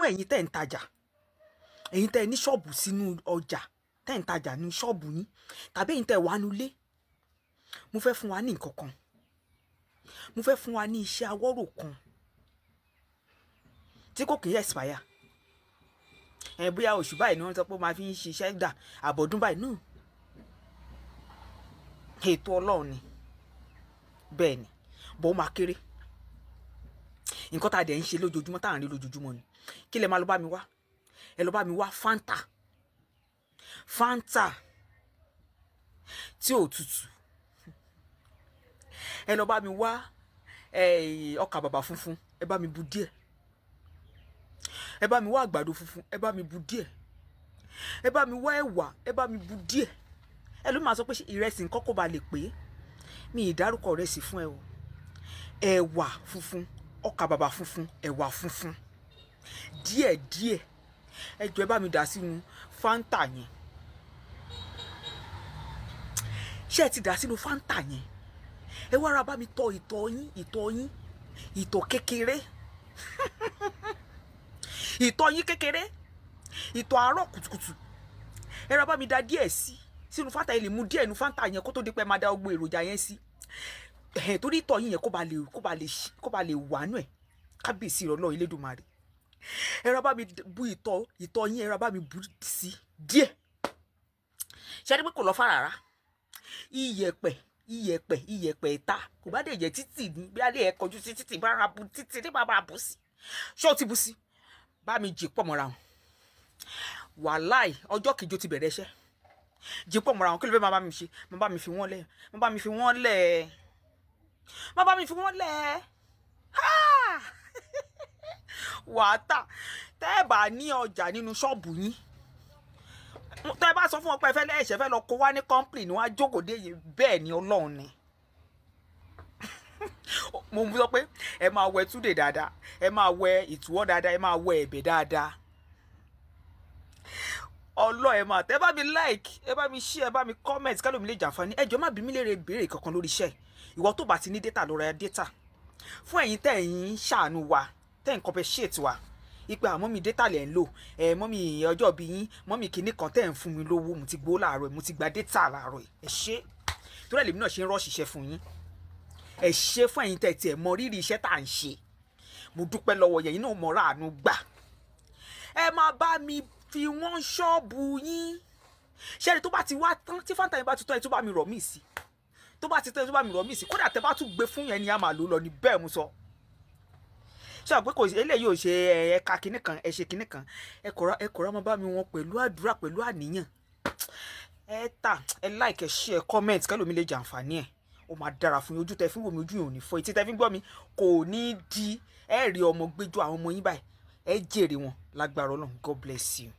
Ẹ̀yin tẹ́ ń tajà, ẹ̀yin tẹ́ ní ṣọ́ọ̀bù sínú ọjà, tẹ́ ń tajà ní ṣọ́ọ̀bù yín, tàbí ẹ̀yin tẹ́ wà nulẹ̀, mo fẹ́ fún wa ní nǹkan kan. Mo fẹ́ fún wa ní iṣẹ́ awọ́rò kan tí kò kì í expire. Ẹ bóyá oṣù báyìí ni wọ́n sọ pé ó máa fi ń ṣiṣẹ́ dà àbọ̀dún báyìí náà. Ètò Ọlọ́run ni. Bẹ́ẹ̀ ni, bó máa kéré. Nǹkan tá a dẹ̀ ń ṣe lójoojúmọ́, tá à ń rí lójoojúmọ́ ni. Kí lẹ máa lọ bá mi wá? Ẹ lọ bá mi wá Fanta. Fanta tí ò tutù. Ẹ lọ bá mi wá ọkà bàbà funfun, ẹ bá mi bu díẹ̀. Ẹ bá mi wá àgbàdo funfun, ẹ bá mi bu díẹ̀. Ẹ bá mi wá ẹ̀wà, ẹ bá mi bu díẹ̀. Ẹ ló máa sọ pé ìrẹsì nǹkan kó ba lè pé. Mi ì dárúkọ ìrẹsì fún ẹ o. Ẹ̀wà funfun, ọkà bàbà funfun, ẹ̀wà funfun díẹ̀ díẹ̀. Ẹ jọ̀ọ́, ẹ bá mi dà sínú Fanta yẹn. Ṣé ẹ ti dà sínú Fanta yẹn? Ẹ wá ra bá mi tọ ìtọ̀ yín, ìtọ̀ yín, ìtọ̀ kékeré. Ìtọ̀ yín kékeré, ìtọ̀ àárọ̀ kùtùkùtù. Ẹ ra bá mi da díẹ̀ sí sínú Fanta. Ẹ lè mu díẹ̀ nínú Fanta yẹn kó tó di pé ẹ máa da gbogbo èròjà yẹn sí. Torí ìtọ̀ yín yẹn kó ba lè wà nú ẹ̀. Kábíyèsí Ọlọ́run Elédùmarè. Ẹ ra bá mi bu ìtọ̀ yín, ẹ ra bá mi bu sí díẹ̀. Ṣé ẹ rí pé kò lọ fà rárá? Iyẹ̀pẹ̀, iyẹ̀pẹ̀, iyẹ̀pẹ̀ ìta kò bá dé jẹ́ títì ní bí alẹ́ ẹ kọjú sí títì bá ra bu títì ní bàbá bu sí. Ṣé o ti bu sí? Bá mi jí pọ̀ mọ́ra wọn. Wàláì, ọjọ́ kejì ó ti bẹ̀rẹ̀ iṣẹ́. Jí pọ̀ mọ́ra wọn. Kí ló fẹ́ máa bá mi ṣe? Má bá mi fi wọ́n lẹ̀. Má bá mi fi wọ́n lẹ̀. Má bá mi fi wọ́n lẹ̀. Ha! Wàá tà. Tẹ́ ẹ bá ní ọjà nínú ṣọ́ọ̀bù yín, tẹ́ ẹ bá sọ fún wọn pé ẹ fẹ́ lẹ́ẹ̀ṣẹ̀ fẹ́ lọ kó wá ní company ni wọ́n á jókòó dé yìí. Bẹ́ẹ̀ ni, Ọlọ́run ni. Mo sọ pé ẹ máa wẹ túdè dáadáa, ẹ máa wẹ ìtúwọ́ dáadáa, ẹ máa wẹ ẹ̀bẹ̀ dáadáa. Ọlọ́ ẹ máa tẹ́. Ẹ bá mi like, ẹ bá mi share, ẹ bá mi comment, kálọ̀ mi lè jàǹfààní. Ẹ jọ̀ọ́, má bí mi léèrè béèrè kankan lórí iṣẹ́. Ìwọ tó bá ti ní data, lọ ra data. Fún ẹ̀yin tẹ́ ẹ̀yin ṣàánú wa, tẹ́ ń compensate wa ipe àmọ́ mi data lẹ̀ ń lò ẹ, mummy, ọjọ́ bí yín, mummy, kinní kan tẹ́ ń fún mi lówó, mo ti gbó láàárọ̀, mo ti gba data láàárọ̀. Ẹ ṣé. Torí ẹ̀ lèmi náà ṣe ń rush iṣẹ́ fún yín. Ẹ ṣé fún ẹ̀yin tẹ́ tiẹ̀ mọ rírì iṣẹ́ tá à ń ṣe. Mo dúpẹ́ lọ́wọ́ yẹ̀yin náà, mọ̀ ráàánú gbà. Ẹ máa bá mi fi wọ́n ṣọ́ọ̀bù yín. Ṣẹ́ni tó bá ti wá tán, tí Fanta yẹn bá ti tán, ẹ tó bá mi rọ̀ mí sí. Tó bá ti tán, ẹ tó bá mi rọ̀ mí sí. Kódà tẹ bá tún gbé fún yẹn ni a máa lò lọ ní. Bẹ́ẹ̀ mo sọ. Ṣé àpé kò eléyìí ò ṣe ẹ̀ka kinní kan, ẹ ṣe kinní kan, ẹ kọ̀ra máa bá mi wọn pẹ̀lú àdúrà, pẹ̀lú àníyàn. Ẹ tà, ẹ like, ẹ share, ẹ comment, kẹ́lòmí lè jàǹfààní ẹ̀. Ó máa dára fún yín. Ojú tẹ fi ń wò mí, ojú yìí ò ní fọ́. Etí tẹ fi ń gbọ́ mi kò ní di. Ẹ rí ọmọ gbẹjọ àwọn ọmọ yín báyìí, ẹ jèrè wọn lágbára Ọlọ́run. God bless you.